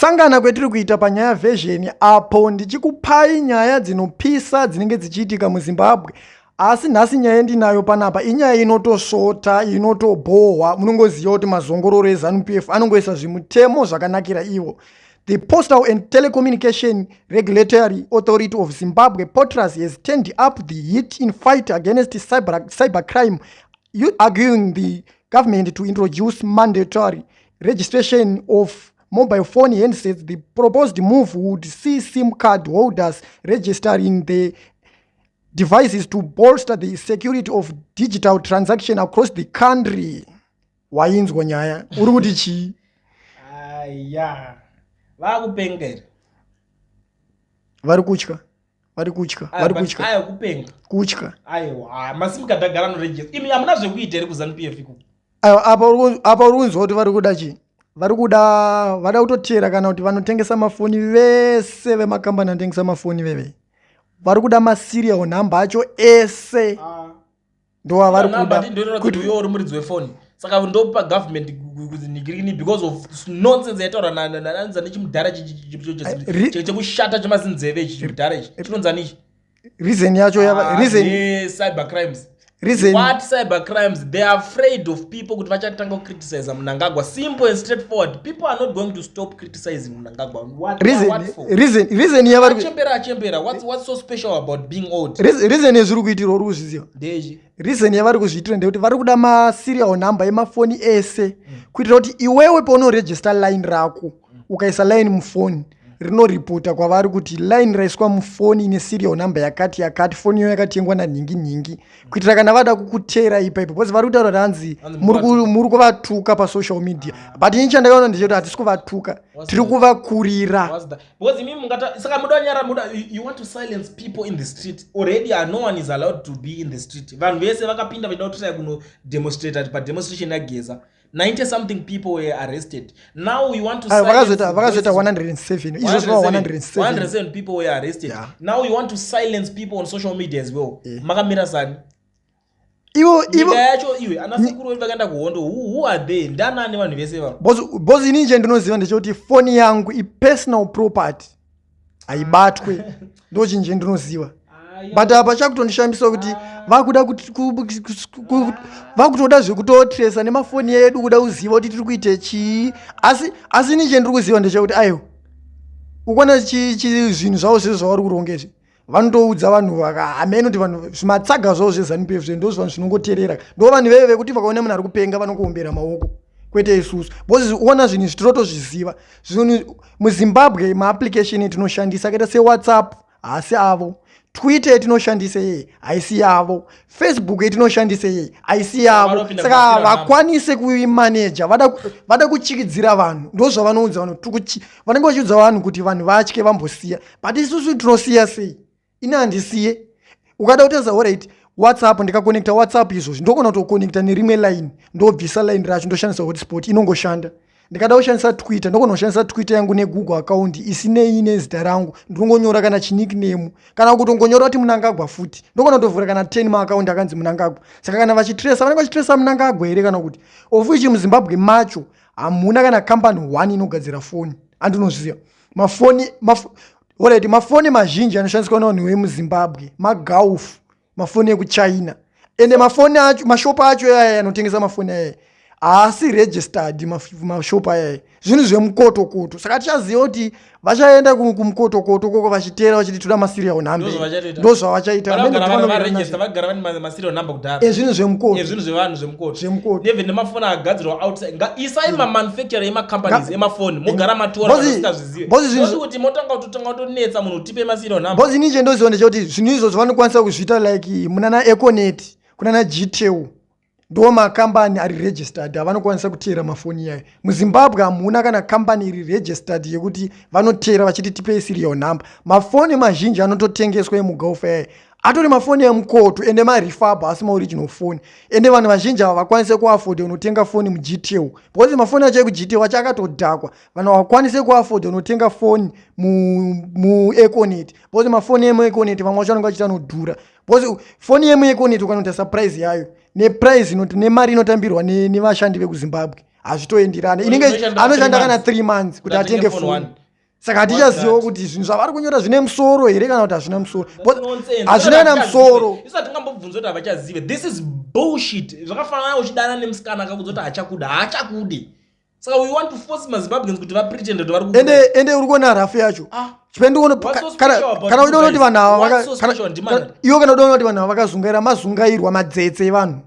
Sangana kwetiri kuita panyaya version apo ndichikupai nyaya dzinopisa dzinenge dzichiitika muZimbabwe. Asi nhasi nyaya yandinayo panapa inyaya inotosvota, inotobhohwa. Munongoziva kuti mazongororo eZanu PF anongoisa zvimutemo zvakanakira ivo. The Postal and Telecommunication Regulatory Authority of Zimbabwe, POTRAZ, has turned up the heat in fight against cybercrime, arguing the government to introduce mandatory registration of mobile phone handsets. The proposed move would see SIM card holders registering the devices to bolster the security of digital transaction across the country. Wainzwa nyaya, uri kuti chii? Aya, vakupenga here? Vari kutya, vari kutya, vari kutya. Aya, kupenga. Kutya. Aiwa, maSIM card agara anoregister. Imi hamuna zvekuita here kuZanu PF iko? Aiwa, apa uri kunzwa kuti vari kuda chii? Vari kuda, vada kutotera kana kuti vanotengesa mafoni vese, vemakambani anotengesa mafoni veve, vari kuda maserial number acho ese, ndo vari kuda. Kuti uyo uri muridzi wefoni, saka ndopa government kuzinhikirini because of nonsense yaitaura nanza nechimudhara chekushata chemazinzeve ichi. Chimudhara ichi chinonzani ichi? Reason yacho yava reason Cyber crimes. Reason. What cyber crimes? They are afraid of people kuti vachatanga kucriticize Mnangagwa. Simple and straightforward, people are not going to stop criticizing Mnangagwa. What, reason what for? Reason yavari Achembera, achembera. What's so special about being old? Reason yezviri kuitirwa, uri kuzviziva? Ndechi? Reason yavari kuzviitira ndekuti vari kuda maserial number emafoni ese, kuitira kuti iwewe paunoregister line rako, ukaisa line mufoni, rinoripota kwavari kuti line raiswa mufoni ine serial number yakati yakati, foni iyo yakatengwa nanhingi nhingi, kuitira kana vada kukutera ipaipo, because vari kutaura kuti hanzi Hanzi muri kuvatuka pasocial media. But ini chandakaona ndechekuti hatisi kuvatuka, tiri kuvakurira. What's that? Because imi mungata saka muda nyara muda you want to silence people in the street already. No one is allowed to be in the street. Vanhu vese vakapinda vachida kutry kuno demonstrate ati pademonstration yaGeza, 90 something people were arrested. Now you want to Aiwa, silence vakazoita voices. 107 izvozvo, va 107. 107 people were arrested. Now you want to silence people on social media as well. Makamira sani? Ivo Nyika yacho iwe, ana sekuru vedu vakaenda kuhondo, who are they? Ndanani vanhu vese vavo? Boss, inini chandinoziva ndechekuti foni yangu ipersonal property, haibatwe. Ndo chinhu chandinoziva. But apa chakutondishamisa kuti vakuda kuti vakutoda zvekutotresa nemafoni edu, kuda kuziva kuti tiri kuite chii. Asi ini chandiri kuziva ndechekuti aiwa, ukuona zvinhu zvavo zvese zvavari kuronga izvi, vanotoudza vanhu vakahamene kuti vanhu zvimatsaga zvavo zveZanu PF zve ndo zvanhu zvinongoteerera. Ndo vanhu veve vekuti vakaona munhu ari kupenga vanongoomberera maoko, kwete isusu, because uona zvinhu izvi tinotozviziva. Zvinhu muZimbabwe, maapplication etinoshandisa akaita seWhatsApp haasi avo, Twitter yetinoshandisa yeye haisi yavo, Facebook yetinoshandisa yeye haisi yavo. Vanopinda Saka mumaserial number. Havakwanise kuimaneja. Vada kuchikidzira vanhu, ndo zvavanoudza vanhu. Vanenge vachiudza vanhu kuti vanhu vatye, vambosiya. But isusu tinosiya sei? Ini handisiye. Ukada kutarisa, alright, WhatsApp, ndikakonekta WhatsApp izvozvi, ndogona kutokonekta nerimwe line, ndobvisa line racho, ndoshandisa hotspot, inongoshanda. Ndikada kushandisa Twitter, ndogona kushandisa Twitter yangu neGoogle account isinei nezita rangu, ndinongonyora kana chinickname, kana kutongonyora kuti Munangagwa futi. Ndogona kutovhura kana 10 maakaunti akanzi Munangagwa. Saka kana vachitresa, vanenge vachitresa Munangagwa here? Kana kuti of which muZimbabwe macho hamuna kana kambani one inogadzira foni. Andinozviziva mafoni alright, mafoni mazhinji anoshandiswa nevanhu vemuZimbabwe maGulf, mafoni ekuChina. Ende mafoni acho, mashopu acho ayaya anotengesa mafoni ayaya haasi registered. Mashopu ayaya zvinhu zvemukotokoto. Saka tichaziva kuti vachaenda kumukotokoto koko vachiteera vachiti toda maserial number. Ndozvavachaita. Ndo zvavachaita. Vagara vagara vane maserial number kudhara. Ezvinhu zvemukoto. Ezvinhu zvevanhu zvemukoto. Zvemukoto. Even nemafoni agadzirwa outside. Isai mamanufacture emacompanies emafoni, mogara matora. Usingazvizive kuti motanga kutotanga kutonetsa munhu, tipe maserial number. Because ini chendoziva ndechekuti zvinhu izvozvo vanokwanisa kuzviita like munana Econet, kunana Gtel, ndo makambani ari registered avanokwanisa kuteera mafoni yayo. MuZimbabwe hamuna kana kambani iri registered yekuti vanoteera vachiti tipei serial number. Mafoni mazhinji anototengeswa emuGulf yayo atori mafoni emukoto, ende marefurb, asi maoriginal phone. Ende vanhu vazhinji ava vakwanise kuafforda unotenga foni muGtel, because mafoni acho ekuGtel acho akatodhakwa. Vanhu havakwanise kuafforda unotenga foni muEconet, because mafoni emuEconet vamwe vacho vanenge vachiita anodhura, because foni yemuEconet ukanoita surprise yayo neprice nemari inotambirwa nevashandi vekuZimbabwe. Hazvitoendirane. Inenge Unoshanda anoshanda 3 kana months. 3 months kuti Kuti atenge atenge phone foni. one. Saka hatichazivawo kuti zvinhu zvavari kunyora zvine musoro here kana kuti hazvina musoro. That's But nonsense. hazvina kana musoro. Isu hatingambobvunzi kuti havachazive. This is bullshit. Zvakafanana uchidana nemusikana akakudza kuti hachakuda, haachakude. Saka we want to force maZimbabweans kuti vapretend kuti vari kukuda. Ende uri kuona rafu yacho. Ah. Chipendikuona What's so kana special about kana you uchiona kuti guys? vanhu ava What's vaka- so kana- special? Ndimana. iwo kana uchiona kuti vanhu ava vakazungaira, mazungairwa madzetse evanhu.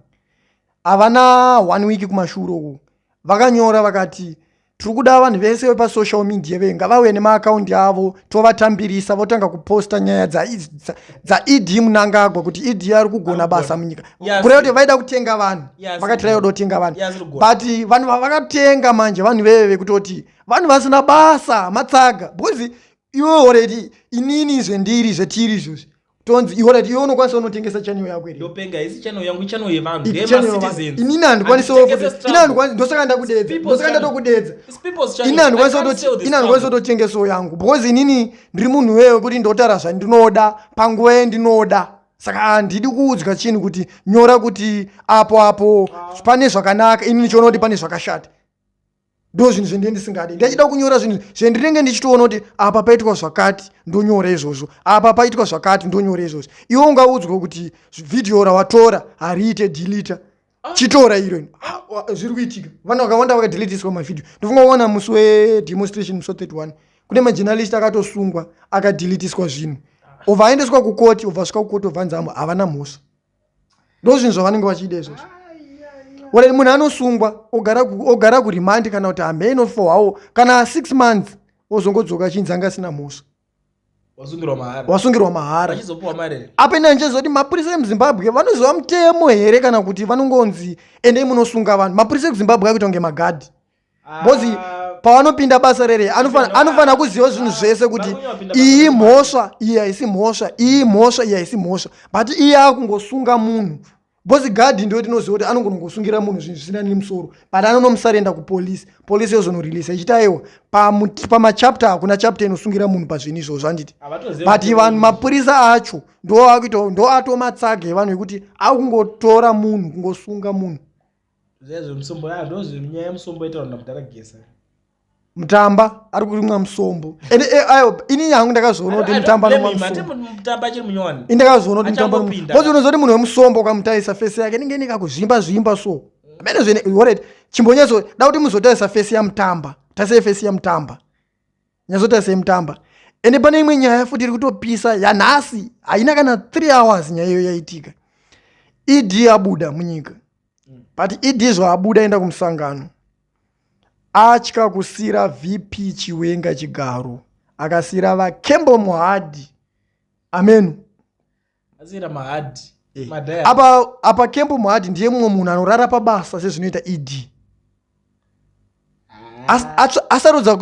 Havana 1 week kumashure uku. Vakanyora vakati tiri kuda vanhu vese vepasocial media ve ngavauye nemaakaundi avo tovatambirisa votanga kuposta nyaya dzaED Mnangagwa kuti ED ari kugona basa munyika. Kureva kuti vaida kutenga vanhu. Vakati raida kutenga vanhu. But vanhu vavakatenga manje vanhu veve vekutoti vanhu vasina basa matsaga, because iwe already inini zvendiri zvetiri izvozvi tonzi iwe already iwe unokwanisa unotengesa channel yako here? Ndopenga, isi channel yangu channel yevanhu, Ipi ndeye channel yevanhu? ma-citizens. Inini handikwanisi Handitengese futi- struggle. inini handikwanisi, ndosaka ndakudedza, It's people's ndosaka channel. ndatokudedza. It's people's channel. Inini handikwanisi I can't kutoti- sell this inini handikwanisi struggle. kutotengesawo yangu, because inini ndiri munhu wewe kuti ndotaura zvandinoda panguva yendinoda. Saka handidi kuudzwa chinhu kuti nyora kuti apo apo pane zvakanaka, inini ndichiona kuti pane zvakashata. Ndo zvinhu zvendinenge ndisingadi. Ndachida kunyora zvinhu zvendinenge ndichitoona kuti apa paitwa zvakati, ndonyora izvozvo, apa paitwa zvakati, ndonyora izvozvo. Iwe ungaudzwa kuti vhidhiyo rawatora hariite delete, chitora iro. Zviri kuitika, vanhu vakawanda vakadeletiswa mavhidhiyo. Ndofunga kuona musi wedemonstration, musi wa31, kune majournalist akatosungwa akadeletiswa zvinhu, obva aendeswa kukoti, obva asvika kukoti, obva anzi havana mhosva. Ndo zvinhu zvavanenge vachiida izvozvo. Ore munhu anosungwa ogara kurimandi kana kuti hameno for how kana 6 months, ozongodzoka achinzi anga asina mhosva. Wasungirwa mahara. Wasungirwa mahara. Vachizopuwa mari. Apa ina ndichazoti mapurisa emuZimbabwe vanoziva mutemo here kana kuti vanongonzi endei munosunga vanhu? Mapurisa ekuZimbabwe akuita kunge magadhi. Because pavanopinda basa rere anofanira kuziva zvinhu zvese kuti Vanonyanya iyi basa. mhosva, iyi haisi mhosva, iyi mhosva, iyi haisi mhosva. But iye akungosunga munhu. Because gadhi ndiyo tinoziva kuti anongonongosungira munhu zvinhu zvisina nemusoro, but anonomusarenda kupolisi, polisi yozonoreleasa ichiti aiwa, pamachapter hakuna chapter inosungira munhu pazvinhu izvozvo, handiti? Havatozivi But mutemo. vanhu mapurisa acho ndo akuita ndo atomatsaga evanhu ekuti akungotora munhu kungosunga munhu. Zviya zvemusombo, ndo zvenyaya yemusombo itaura namudhara Gesa. Mutamba ari kurimwa musombo. Ende ayo inini hangu ndakazoona kuti I don't Mutamba blame anomwa him. musombo. Hati Mutamba achiri munyowani. Ini ndakazoona kuti Mutamba anomwa. Achangopinda. Because unozoti munhu wemusombo ukamutarisa face yake inenge ine kakuzvimba zvimba so. Amene zvene, alright, chimbonyatso da kuti muzotarisa face yaMutamba. Tarisai face yaMutamba. Nyatsotarisa yeMutamba. Ende pane imwe nyaya futi iri kutopisa yanhasi, haina kana 3 hours nyaya iyo yaitika. ED abuda munyika. But ED zvaabuda aenda kumusangano. Atya kusira VP Chiwenga chigaro, akasira vaKembo Mohadi. Amenu. Asira Mahadi. Madhaya. Apa Kembo Mohadi ndiye mumwe munhu anorara pabasa sezvinoita ED. Asarudza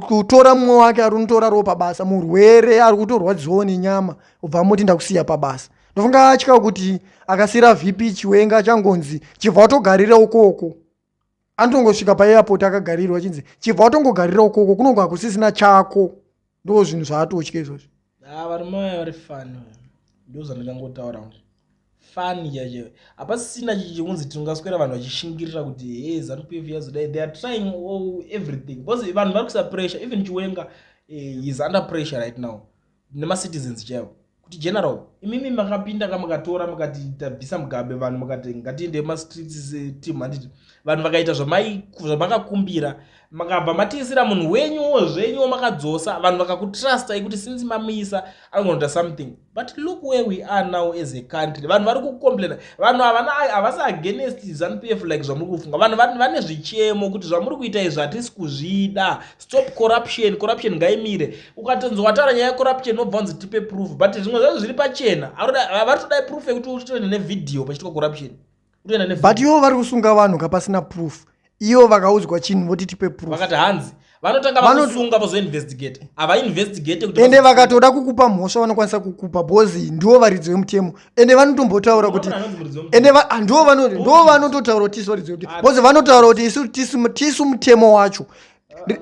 kutora mumwe wake ari kunotora ropa pabasa, murwere ari kutorwadziwawo nenyama, ubva amuti ndakusiya pabasa. Ndofunga atya kuti akasira VP Chiwenga achangonzi chibva watogarira ukoko. Anotongosvika paairport akagarirwa achinzi chibva watongogarira ukoko, kunonga hakusisina chako. Ndo zvinhu zvaatotya izvozvo. Varume vaya vari fani, ndo zvandingangotaura. Fani chaicho hapasisina chikunzi tingaswera vanhu vachishingirira kuti hey, ZANU PF yazodai. They are trying all everything because vanhu vari kuisa pressure. Even Chiwenga is under pressure right now nemacitizens chaivo kuti general, imimi makapinda ka mukatora mukati tabvisa Mugabe, vanhu mukati ngatiende mastreets team, handiti? Vanhu vakaita zvamakakumbira, makabva matiisira munhu wenyuwo zvenyuwo, makadzosa vanhu vakakutrustai kuti since mamuisa anogona something. But look where we are now as a country. Vanhu vari kucomplaina, vanhu havana, havasi against ZANU PF like zvamuri kufunga. Vanhu vane zvichemo kuti zvamuri kuita izvi hatisi kuzvida. Stop corruption, corruption ngaimire. Ukatonzi wataura nyaya yecorruption, unobva wanzi tipe proof, but zvimwe zvacho zviri pachena. Vari kutodai proof yekuti utoenda nevhidhiyo pachiitwa corruption, utoenda But nevhidhiyo. ivo vari kusunga vanhu kapasina proof. Ivo vakaudzwa chinhu voti tipe proof. Vakati hanzi vanotanga vakusunga vozoinvestigate, havainvestigate kuti Ende vakatoda kukupa mhosva vanokwanisa kukupa, because ndivo varidzi vemutemo. Ende vanotombotaura kuti Unoona anonzi muridzi wemutemo. Ende ndivo vanototaura kuti tisu varidzi vemutemo, because vanotaura kuti isu tisu mutemo wacho.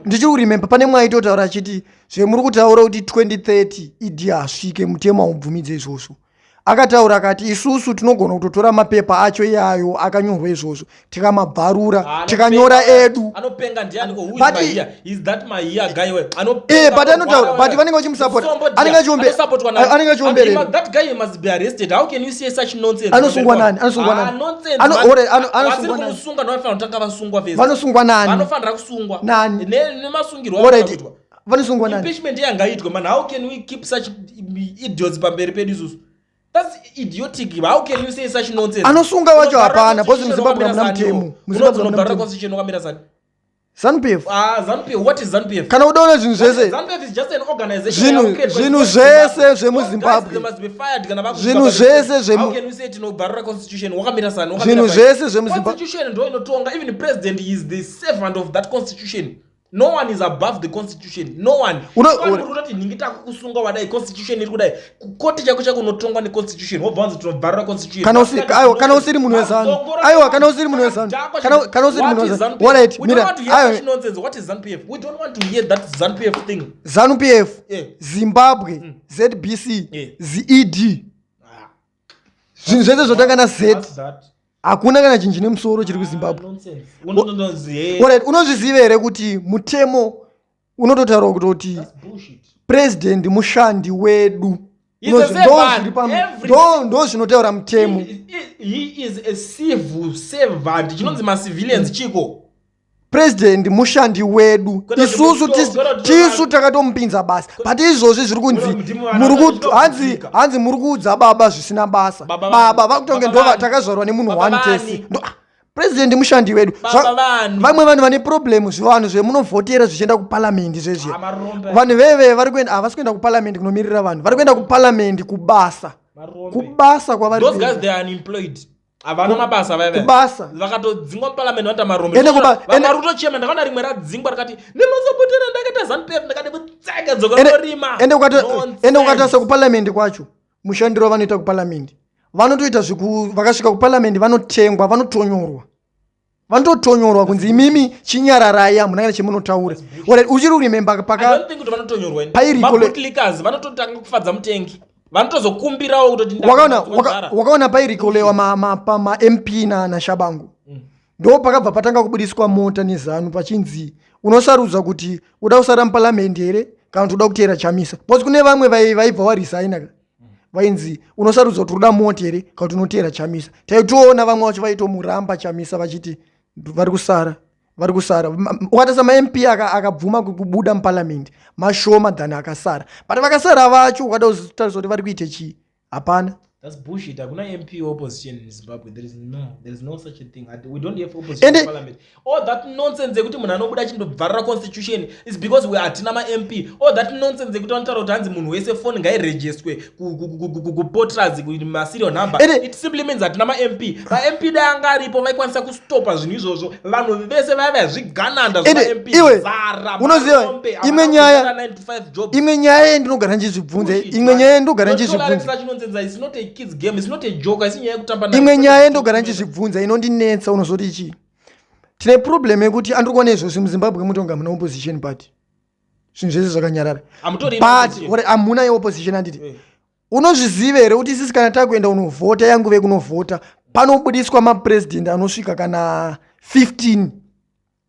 Ndichiri kuremember pane mwaitotaura achiti zvemuri kutaura kuti 2030 ED hasvike, mutemo haubvumidze izvozvo. Akataura akati isusu tinogona kutotora mapepa acho iyayo akanyorwa izvozvo, tikamabvarura, Ah, tikanyora anopenga. edu. Anopenga ndiani ko? Who is But Mahia? Is that Mahia guy we? Anopenga. Eh, but anotaura, Why, why, but vanenge vachimusapota. Musombo dia. Anenge achiombe- Anosapotwa nani? anenge achiomberera. And that guy must be arrested. How can you say such nonsense? Anosungwa nani? Anosungwa Ah, nani? nonsense, man. Alright, anosungwa Vasiri nani? kumusunga ndovanofanira kutanga vasungwa first. Vanosungwa nani? Vanofanira kusungwa. Nani? Nemasungirwo Alright, avanoitwa. vanosungwa nani? Impeachment yangaitwe, man. How can we keep such idiots pamberi pedu isusu? That's idiotic. How can you say such nonsense? Anosunga wacho Unobvarura hapana, because constitution muZimbabwe wakamira hamuna sani mutemo. iwo. MuZimbabwe Unonzi hamuna unobvarura mutemo. constitution wakamira sani? ZANU-PF. Ah, ZANU-PF. What is ZANU-PF? Kana udaona zvinhu zvese, ZANU-PF is just an organization yakacreatwa zvinhu by zvese Zimbabwe. zvemuZimbabwe. Those guys, they must be fired kana vaku- Zvinhu zvese How can we say tinobvarura constitution wakamira sani? Wakamira Zvinhu pai? zvese zvemuZimbabwe. Constitution ndo inotonga. Even the president is the servant of that constitution. No one is above the constitution. No one. Kwani uri kutoti nhingi takukusunga wadai, constitution iri kudai, kukoti chako chako unotongwa neconstitution, wobva wanzi tinobvarura constitution. Kana aiwa, kana usiri munhu weZANU. Aiwa, kana usiri munhu weZANU. Kana usiri munhu What is weZANU. ZANU-PF? Alright, We don't mira, want to hear aiwa. such nonsense. What is ZANU-PF? We don't want to hear that ZANU-PF thing. ZANU-PF, Zimbabwe, ZBC, ZED, zvinhu zvese zvotanga na Z. What's that? Hakuna kana chinhu chine musoro chiri Ah, kuZimbabwe. nonsense. Unononzi, hey, Alright, unozviziva here kuti mutemo unototaura kutoti that's bullshit. president mushandi wedu? He's a servant. Ndo zvinotaura mutemo. He is a civil servant. Chinonzi macivilians chiko? President mushandi wedu. Kwete kuti Isusu kwete kuti tisu takatomupinza basa, but izvozvi zviri kunzi Kwete kuti ndimi vanhu muri vanoda kudzika. hanzi muri kuudza baba zvisina basa. Baba Baba vani? vakutonge Baba ndo vani? takazvarwa nemunhu Baba one vani? tesi. President mushandi wedu. Baba vani? Vamwe vanhu vane problem, zvivanhu zvemunovhotera zvichienda kupalamende zvezviya. Ah, marombe. Vanhu veve vari kuenda, havasi kuenda kupalamende kunomirira vanhu, vari kuenda kupalamende kubasa. Marombe. Kubasa kwavari Those guys, kuenda. they are unemployed. Havana mabasa vaya vaya. Kubasa. Vakatodzingwa mupalamende vanoita marombe. Ende Vamwe vari kutochema. Ndakaona rimwe radzingwa rakati nemasapotera ndakaita ZANU-PF, ndakati kutseka dzoka rinorima. Nonsense. Ende ukatarisa kupalamende kwacho, mushandiro wavanoita kupalamende, vanotoita zveku vakasvika kupalamende vanotengwa, vanotonyorwa, vanototonyorwa kunzi imimi chinyararai, hamuna kana chemunotaura. Alright, uchiri kuremember I paka don't think kuti vanotonyorwa ini. Pairikole Mabootlickers vanototanga kufadza mutengi, vanotozokumbirawo kutoti nzara. Wakaona pairikolewa maMP naShabangu, ndo pakabva patanga kubudiswa mota neZANU, pachinzi unosarudza kuti uda kusara mupalamende here kana kuti uda kuteera Chamisa, because kune vamwe vaibva waresigna ka, vainzi unosarudza kuti uda mota here kana kuti unoteera Chamisa. Taitoona vamwe vacho vaitomuramba Chamisa vachiti vari kusara, vari kusara. Ukatarisa maMP akabvuma kubuda mupalamende mashoma than akasara, but vakasara vacho ukada kutarisa kuti vari kuite chii, hapana. That's bullshit. Hakuna MP opposition in Zimbabwe. There is no such a thing. We don't have opposition in parliament. All that nonsense yekuti munhu anobuda achindobvarura constitution is because we hatina ma-MP. All that nonsense yekuti vanotaura kuti hanzi munhu wese foni ngairegisterwe kuPotraz maserial number. It simply means hatina ma-MP. Ma-MP dai anga aripo vaikwanisa kustopa zvinhu izvozvo. Vanhu vese vaiva zvigananda Ende zvema-MP. iwe, Zara, unoziva, marombe, imwe havana nyaya kuita 9 to 5 jobs. Imwe nyaya yendinogara ndichizvibvunza, Bullshit, imwe man. nyaya yendinogara Don't tolerate ndichizvibvunza such nonsense. It's not a kids game. It's not a joke. Haisi nyaya yekutamba nayo. Imwe nyaya yendogara ndichizvibvunza inondinetsa, unozoti chii? Tine problem yekuti andiri kuona izvozvi muZimbabwe mutonga muna opposition party, zvinhu zvese zvakanyarara. Hamutori But opposition. Hamuna yeopposition, handiti? Eh. Unozviziva here kuti isisi kana takuenda kunovhota, yanguve kunovhota, panobudiswa mapurezidendi anosvika kana 15,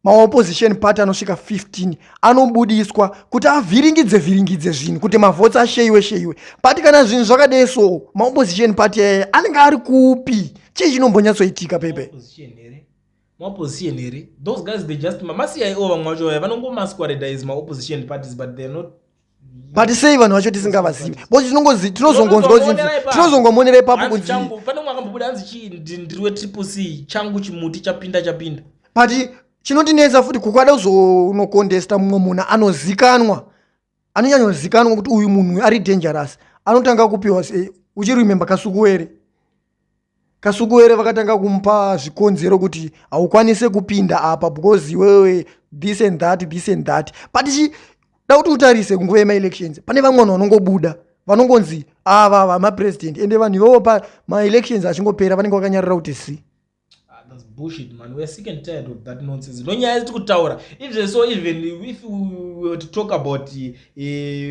maopposition party anosvika 15 anobudiswa kuti avhiringidze vhiringidze zvinhu kuti mavhotsi asheyiwe sheyiwe. But kana zvinhu zvakadai so, maopposition party aya anenge ari kupi? Chii chinombonyatsoitika pepe? Maopposition here? Maopposition here? Those guys, they just maCIO. Vamwe vacho vaya vanongomasquerada as maopposition parties, but they're not. But sei vanhu vacho tisingavazivi? Because tinozongonzwa kuti Tinozongomonera ipapo. tinozongomonera ipapo Hanzi kunzi changu, pane umwe akambobuda hanzi chii, ndiri weTriple C, changu chimuti chapinda chapinda. But chinondinetsa futi, kukada kuzonocontesta mumwe munhu anozikanwa, anonyanyozikanwa kuti uyu munhu ari dangerous, anotanga kupiwa uchiremember Kasukuwere? Kasukuwere vakatanga kumupa zvikonzero kuti haukwanise kupinda apa because iwewe this and that, this and that. But chi da kuti utarise kunguva yemaelections, pane vamwe vanhu vanongobuda vanongonzi ava vamapresident, ende vanhu ivovo pamaelections achingopera vanenge vakanyarara kuti si. Ah, that's bullshit, man. We're sick and tired of that nonsense. Nonyaya yatiri kutaura even so, even if we were to talk about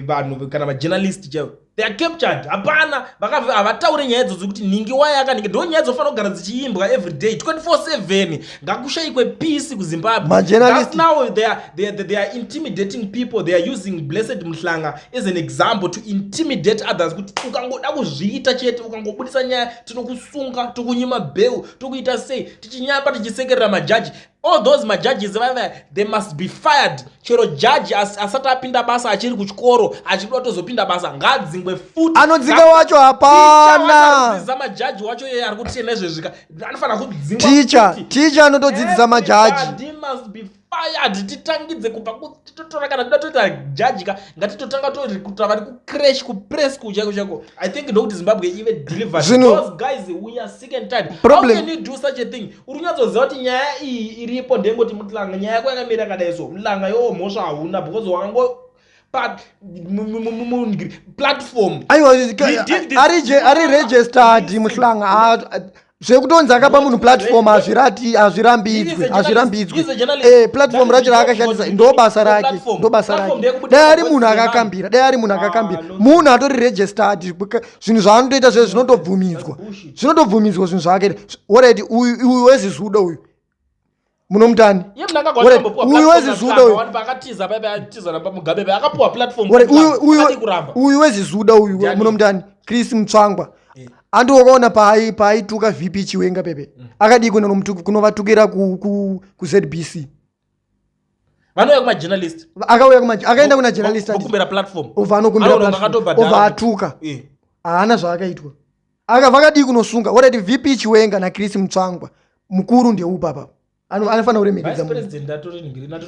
vanhu kana majournalist chaivo. They are captured. Hapana havataure nyaya idzodzo kuti nhingi waya akanhingi. Ndo nyaya dzofanira kugara dzichiimbwa every day 24/7. Ngakushayikwe peace kuZimbabwe. Majournalist. Now they are intimidating people. They are using Blessed Mhlanga as an example to intimidate others kuti ukangoda kuzviita chete, ukangobudisa nyaya tinokusunga, tokunyima bail, tokuita sei, tichinyapa tichisekerera majaji. All those majudges vava, they must be fired. Chero judge asati apinda basa, achiri kuchikoro, achida kutozopinda basa, ngaadzingwe futi. Anodzinga wacho hapana. Kudzidzisa majaji wacho iye ari kutena izvezvika anofanira kudzingwa Ticha futi. Ticha anotodzidzisa majaji. Everybody must be fired. Titangidze kubva titotora kana tida toita jaji ka, ngatitotanga torikuta vari kucrash kupress kuchaiko chaiko. I think ndokuti Zimbabwe ive delivered. Those guys, we are sick and tired. How can you do such a thing? Uri kunyatsoziva kuti nyaya iyi iripo, ndengoti Mutlanga nyaya yako yakamira yakadai, so Mutlanga iwo mhosva hauna because wakango platform. Aiwa. He did this. Ari registered Muhlanga. Zvekutonzi akapa munhu platform hazvirati, hazvirambidzwe, hazvirambidzwe. Platform racho raakashandisa ndo basa rake, ndo basa rake. Dai ari munhu akakambira, dai ari munhu akakambira, munhu atori registered, zvinhu zvaanotoita zvezvo zvinotobvumidzwa, zvinotobvumidzwa zvinhu zvaakaita. Alright, uyu wezizuda uyu munomutani? Iye Mnangagwa Alright, akambopiwa uyu platform wezizuda naMhlanga, uyu. wani paakatiza paipa atiza napamugabe akapiwa platform. Alright, Mhlanga, akadi kuramba. Uyu wezizuda uyu. Ndiani? Munomutani? Chris Mutsvangwa. Andi wakaona paaituka VP Chiwenga pepe, akadii kunovatukira kuZBC? Vanouya kumajournalist. Akauya akaenda kuna journalist. Vokumbira platform. Obva anokumbira Anoona platform, vakatobhadhara. obva atuka. Haana zvaakaitwa. Vakadii kunosunga? Alright, VP Chiwenga naChris Mutsvangwa, mukuru ndeupa apa anofanira kuremekedza Vice munhu. president atori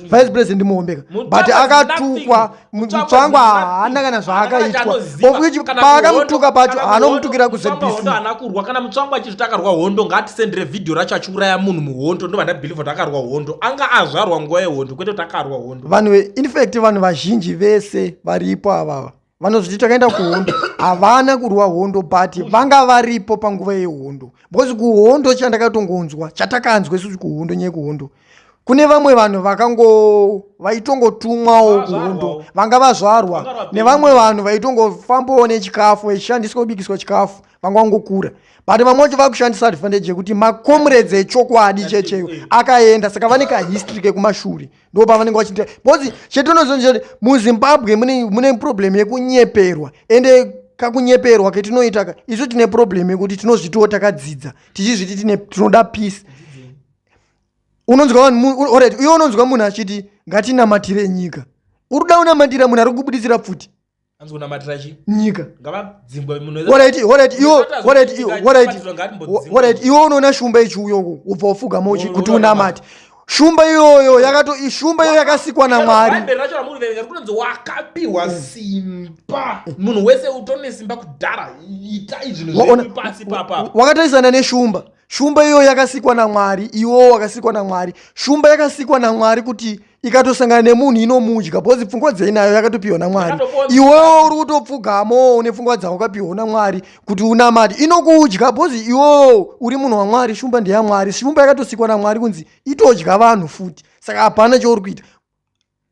Vice president muhombeka, but Mutsvangwa is akatukwa. nothing. Mutsvangwa haana kana zvaakaitwa, of which paakamutuka pacho haanomutukira kuZBC. Hondo haana kurwa. Kana Mutsvangwa achiti akarwa hondo, ngaatisendere vhidhiyo racho achiuraya munhu muhondo, ndobva ndabhilivha kuti akarwa hondo. Anga azvarwa nguva yehondo, kwete kuti akarwa hondo. Vanhu in fact vanhu vazhinji vese varipo avava vanozviti takaenda kuhondo, havana kurwa hondo, but vanga varipo panguva yehondo, because kuhondo chandakatongonzwa, chatakanzwa isusu kuhondo, nyaya yekuhondo, kune vamwe vanhu vakango vaitongotumwawo Vazvarwawo. kuhondo, vanga vazvarwa Vanga nevamwe vanhu vaitongofambawo nechikafu, vachishandiswa kubikiswa chikafu, vanga vangokura, but vamwe vacho vakushandisa advantage yekuti macomrades echokwadi checheyo akaenda, saka vane kahistory kekumashure, ndo pavanenge vachiita, because chetinozonzwa kuti muZimbabwe mune problem yekunyeperwa, ende kakunyeperwa ketinoita ka, isu tine problem yekuti tinozvitiwo takadzidza, tichizviti tinoda peace. Unonzwa vanhu alright, iwe unonzwa munhu achiti ngatinamatire nyika. Uri kuda kunamatira munhu ari kukubudisira pfuti. Anzi kunamatira chi? Nyika. Ngavadzingwe munhu. Alright, iwo, alright, iwo, alright. Alright. Alright, iwe unoona shumba ichiuya uko, ubva wapfugama kuti Unoona. unamate shumba iyoyo. Yakato shumba iyoyo yakasikwa naMwari. Bhaibheri racho ramuri kuverenga rikunonzi wakapiwa simba, munhu wese utone simba kudhara, itai zvinhu zvenyu pasi papa. Wakatarisana neshumba, shumba iyoyo yakasikwa naMwari, iwowo wakasikwa naMwari. Shumba yakasikwa naMwari kuti ikatosangana nemunhu inomudya, because pfungwa dzeinayo yakatopiwa naMwari. Iwewo uri kutopfugamo une pfungwa dzako wakapiwa naMwari kuti unamate, inokudya because iwewo uri munhu waMwari. Shumba ndeyamwari, shumba yakatosikwa naMwari kunzi itodya vanhu futi, saka hapana chauri kuita.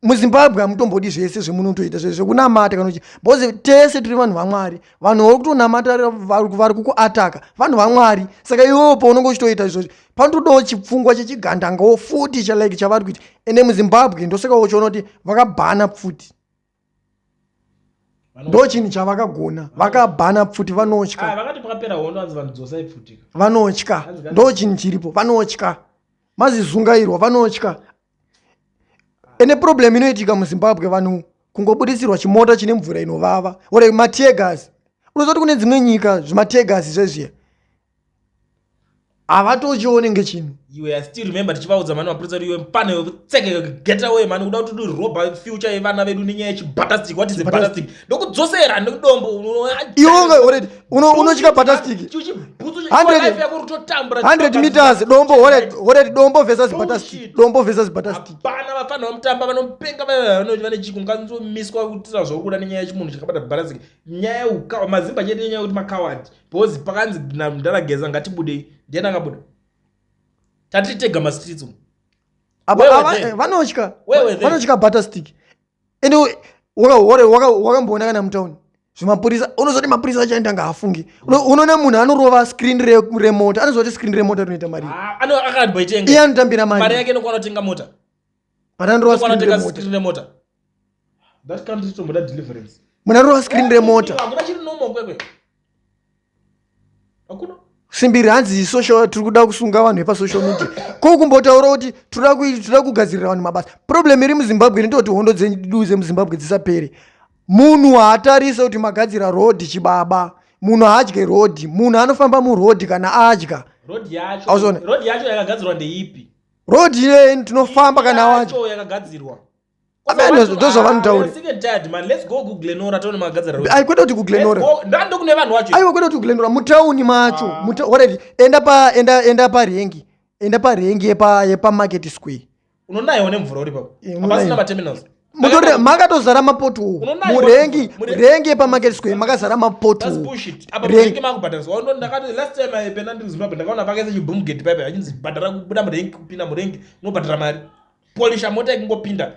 MuZimbabwe hamutombodi zvese zvemunotoita zvekunamata kana because tese tiri vanhu vaMwari. Vanhu vari kutonamata vari kukuataka vanhu vaMwari, saka iwewo paunonge uchitoita izvozvo panotodawo chipfungwa chechigandangawo futi chalike chavari kuita. Ende muZimbabwe ndosaka uchiona kuti vakabhana pfuti, ndo chinhu chavakagona, vakabhana pfuti, vanotya. Ah, vakati pakapera hondo anzi vanhu dzosai pfutika. Vanotya, ndo chinhu chiripo, vanotya mazizungairwa, vanotya. Ene problem inoitika muZimbabwe, vanhu kungobudisirwa chimota chine mvura inovava ore mateargas. Unozoti kune dzimwe nyika zvimateargas zvezviya havatochione ngechinhu. Iwe, I still remember tichivaudza mani mapurisa kuti iwe pane tseke, get away mani, kuda kuti uroba future yevana vedu nenyaya yechibutter. What is a butter? Ndokudzosera nekudombo. Iwe already unotya butter stick. Yako kutotambura. 100 meters dombo, already dombo versus butter stick, dombo versus butter stick. Hapana vafana vamutamba vanopenga, vane chiko nganzomiswa kutira zvauri kuda nenyaya yechimunhu chakabata butter stick. Nyaya yeukawa mazimba chete, nyaya yekuti macoward, because pakanzi namudharageza ngatibudei, ndiani akabuda? Tatiri tega mastreets umu. Apa Where were they? Vanotya. Where were they? Vanotya butter stick. Ende wakamboona kana mutauni Zvimapurisa, unozoti mapurisa acho aenda ngaafunge. Unoona munhu anorova screen remota, anozoti screen remota rinoita mari. Ah, akadboitenga. Iye anotambira mari. Mari yake inokwana kutenga mota. But anorova screen remota. That country tomboda deliverance. Munhu anorova screen remota. Hakuna chiri normal kwekwe. Hakuna. Simbiri hanzi social tiri kuda kusunga vanhu vepasocial media. Ko kumbotaura kuti tiri kugadzirira vanhu mabasa. Problem iri muZimbabwe inoita kuti hondo dzedu dzemuZimbabwe dzisapere. Munhu haatarise kuti magadzira road chibaba. Munhu haadye road. Munhu anofamba muroad kana adya. Road yacho. Road yacho yakagadzirwa ndeipi? Road iye tinofamba kana wadya. Yakagadzirwa. Ndozvavanotaura. Ai kwete kuti kuGlenora. Ndokune vanhu wacho. Aiwa kwete kuti kuGlenora mutauni macho. Ah. Alright, enda pa enda enda pa rengi. Enda pa rengi yepa yepa Market Square. Unonayiwa nemvura uri papo. Hapasina ma terminals. Mutore makatozara mapoto. Murengi, rengi yepa Market Square makazara mapoto. That's bullshit. Apa murengi makubhadhariswa. Ono ndakati last time I penda ndiri Zimbabwe ndakaona pakaisa chiboom gate pipe achinzi bhadhara kubuda murengi kupinda murengi unobhadhara mari. Polisha mota ikungopinda.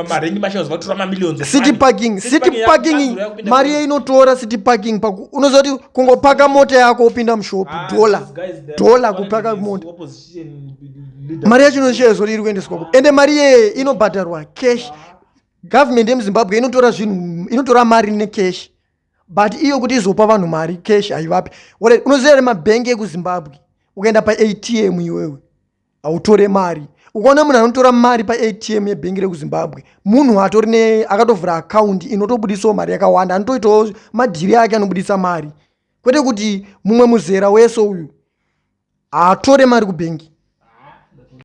Marengi mashells vakutora mamillions. City parking, city parking mari yeinotora city parking paku unoziva kuti kungopaka mota yako upinda mushop ah, dollar dollar kupaka mota. Mari yacho inoshaya zori iri kuendeswa kupi? Ende mari yeye inobhadharwa cash. Government yemuZimbabwe inotora zvinhu inotora mari necash. But iyo kuti izopa vanhu mari cash haivapi. Unoziva here mabhengi ekuZimbabwe ukaenda paATM iwewe hautore mari. Ukaona munhu anotora mari paATM yebhengi rekuZimbabwe munhu atori ne akatovhura akaundi inotobudisawo mari yakawanda, anotoitawo madhiri ake anobudisa mari, kwete kuti mumwe muzera wese uyu haatore mari kubhengi.